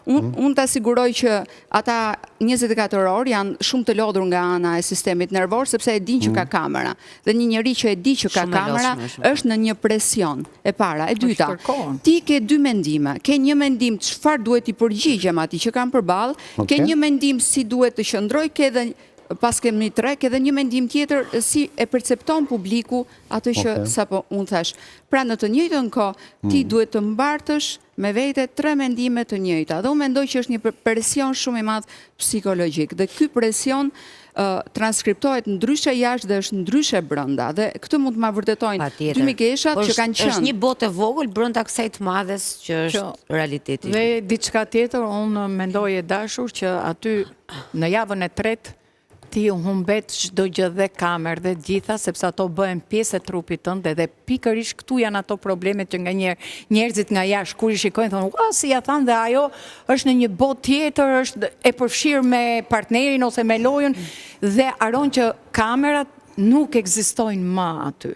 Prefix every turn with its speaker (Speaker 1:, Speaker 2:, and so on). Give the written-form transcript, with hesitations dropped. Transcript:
Speaker 1: Unë ta siguroj që ata 24 orë janë shumë të lodhur nga ana e sistemit nervor, sepse e din që ka kamera. Dhe një njeri që e di që ka
Speaker 2: Shumë e
Speaker 1: kamera
Speaker 2: lodhshme, shumë.
Speaker 1: është në një presion. E para, e dyta,
Speaker 3: kërkohen.
Speaker 1: ti ke dy mendime. Ke një mendim çfarë duhet i përgjigjem atij që kam përballë, ke një mendim si duhet të qëndroj, ke edhe pas kemi tre, ke edhe një mendim tjetër si e percepton publiku atë që sapo unë thash. Pra, në të njëjtën kohë, ti duhet të mbartësh me vete tre mendime të njëjta. Dhe unë mendoj që është një presion shumë i madh psikologjik. Dhe ky presion transkriptohet ndryshe jashtë dhe është ndryshe brenda. Dhe këtë mund të ma vërtetojnë
Speaker 2: Patjetër.
Speaker 1: dy mikeshat
Speaker 2: Po
Speaker 1: që kanë
Speaker 2: është
Speaker 1: qenë.
Speaker 2: një botë e vogël brenda kësaj të madhes që është realiteti.
Speaker 3: Dhe diçka tjetër, unë mendoj, e dashur, që aty në javën e tretë ti humbet çdo gjë, dhe kamerë dhe gjitha, sepse ato bëhen pjesë e trupit tënd dhe pikërisht këtu janë ato problemet që nganjëherë njerëzit nga jashtë kur i shikojnë thonë: "Ua, si ja thanë", dhe ajo është në një botë tjetër, është e përfshirë me partnerin ose me lojën dhe aron që kamerat nuk ekzistojnë më aty.